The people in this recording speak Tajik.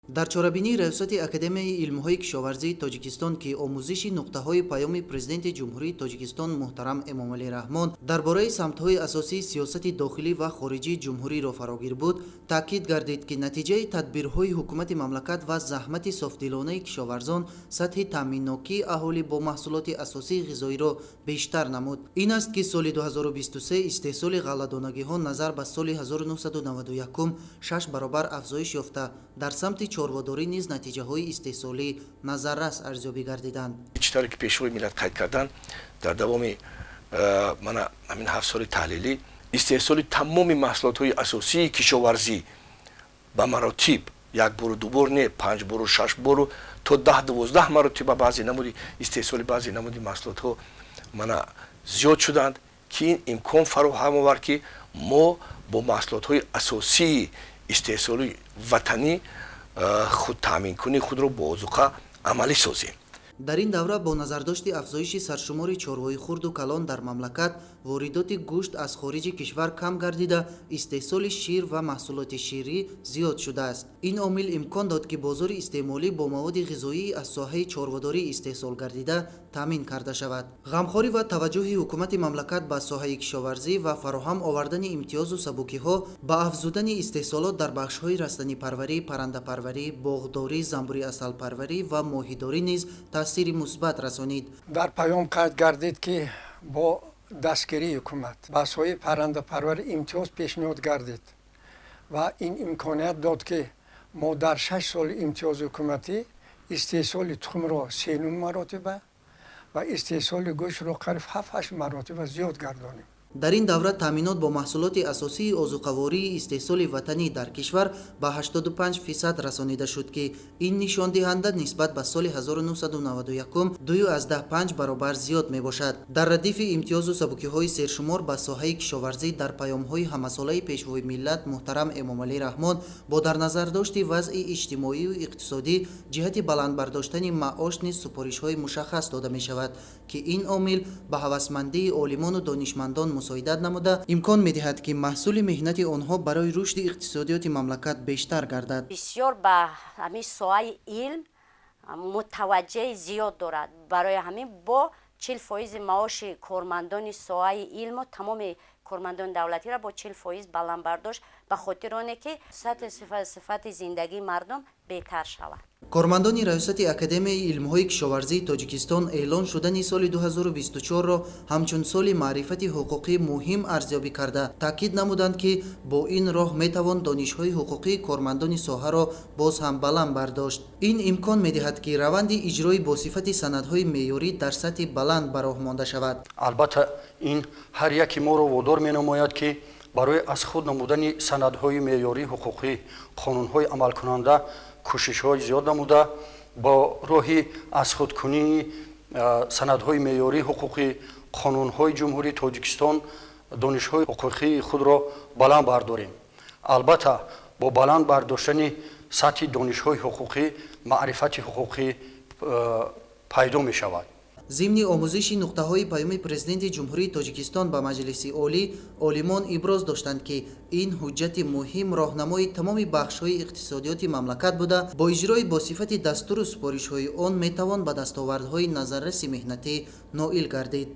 Дар чорабинии Раёсати Академияи илмҳои кишоварзии Тоҷикистон, ки омӯзиши нуқтаҳои Паёми Президенти Ҷумҳурии Тоҷикистон муҳтарам Эмомалӣ Раҳмон дар бораи самтҳои асосии сиёсати дохилӣ ва хориҷии ҷумҳуриро фарогир буд, таъкид гардид, ки натиҷаи тадбирҳои ҳукумати мамлакат ва заҳмати софдилонаи кишоварзон сатҳи таъминнокии аҳолӣ бо маҳсулоти асосии ғизоиро бештар намуд. Ин аст, ки соли 2023 истеҳсоли ғалладонагиҳо назар ба соли 1991 шаш баробар афзоиш ёфта, дар самти чорводорӣ низ натиҷаҳои истеҳсолӣ назаррас арзёбӣ гардиданд. Чӣ тавре ки Пешвои миллат қайд карданд, дар давоми мана ҳамин 7 соли таҳлилӣ истеҳсоли тамоми маҳсулотҳои асосии кишоварзӣ ба маротиб, як бору дубор не, панҷ бору, шаш бору, то 10-12 маротиба баъзе намуди истеҳсоли баъзе намуди маҳсулотҳо мана зиёд шуданд, ки ин имкон фароҳам овард, ки мо бо маҳсулотҳои асосии истеҳсоли ватанӣ худтаъминкунии худро бо озуқа амалӣ созем. Дар ин давра бо назардошти афзоиши саршумори чорвои хурду калон дар мамлакат, воридоти гӯшт аз хориҷи кишвар кам гардида, истеҳсоли шир ва маҳсулоти ширӣ зиёд шудааст. Ин омил имкон дод, ки бозори истеъмолӣ бо маводи ғизоӣ аз соҳаи чорводорӣ истеҳсол гардида таъмин карда шавад. Ғамхорӣ ва таваҷҷӯҳи ҳукумати мамлакат ба соҳаи кишоварзӣ ва фароҳам овардани имтиёзу сабукиҳо ба афзудани истеҳсолот дар бахшҳои растанипарварӣ, паррандапарварӣ, боғдорӣ, замбури асалпарварӣ ва моҳидорӣ низ таъсири мусбат расонид. Дар паём қайд гардид, ки бо дастгирии ҳукумат ба соҳаи паррандапарварӣ имтиёз пешниҳод гардид ва ин имконият дод, ки мо дар 6 соли имтиёзи ҳукуматӣ истеҳсоли тухмро сенум маротиба ва истеҳсоли гӯштро қариб ҳафт ҳашт маротиба зиёд гардонем. Дар ин давра таъминот бо маҳсулоти асосии озуқавории истеҳсоли ватанӣ дар кишвар ба 85% расонида шуд, ки ин нишондиҳанда нисбат ба соли 1991 2,5 баробар зиёд мебошад. Дар радифи имтиёзу сабукиҳои сершумор ба соҳаи кишоварзӣ дар паёмҳои ҳамасолаи Пешвои миллат муҳтарам Эмомалӣ Раҳмон бо дар назардошти вазъи иҷтимоию иқтисодӣ ҷиҳати баланд бардоштани маош низ супоришҳои мушаххас дода мешавад, ки ин омил ба ҳавасмандии олимону донишмандон мусоидат намуда, имкон медиҳад, ки маҳсули меҳнати онҳо барои рушди иқтисодиёти мамлакат бештар гардад. Бисёр ба ҳамин соҳаи илм мутаваҷҷеҳи зиёд дорад. Барои ҳамин бо 40 фоизи маоши кормандони соҳаи илму тамоми кормандони давлатиро бо 40% баланд бардошт, ба хотири оне ки сатҳи сифати зиндагии мардум беҳтар шавад. Кормандони Раёсати Академияи илмҳои кишоварзии Тоҷикистон эълон шудани соли 2024-ро ҳамчун соли маърифати ҳуқуқӣ муҳим арзёбӣ карда, таъкид намуданд, ки бо ин роҳ метавон донишҳои ҳуқуқии кормандони соҳаро боз ҳам баланд бардошт. Ин имкон медиҳад, ки раванди иҷрои босифати санадҳои меъёрӣ дар сатҳи баланд ба роҳ монда шавад. Албатта, ин ҳар яке моро водор менамояд, ки барои аз худ намудани санадҳои меъёрии ҳуқуқӣ, қонунҳои амалкунанда кӯшишҳои зиёд намуда, бо роҳи аз худкунии санадҳои меъёрии ҳуқуқӣ, қонунҳои Ҷумҳурии Тоҷикистон донишҳои ҳуқуқии худро баланд бардорем. Албатта, бо баланд бардоштани сатҳи донишҳои ҳуқуқӣ маърифати ҳуқуқӣ пайдо мешавад. Зимни омӯзиши нуқтаҳои Паёми Президенти Ҷумҳурии Тоҷикистон ба Маҷлиси Олӣ олимон иброз доштанд, ки ин ҳуҷҷати муҳим роҳнамои тамоми бахшҳои иқтисодиёти мамлакат буда, бо иҷрои босифати дастуру супоришҳои он метавон ба дастовардҳои назарраси меҳнатӣ ноил гардид.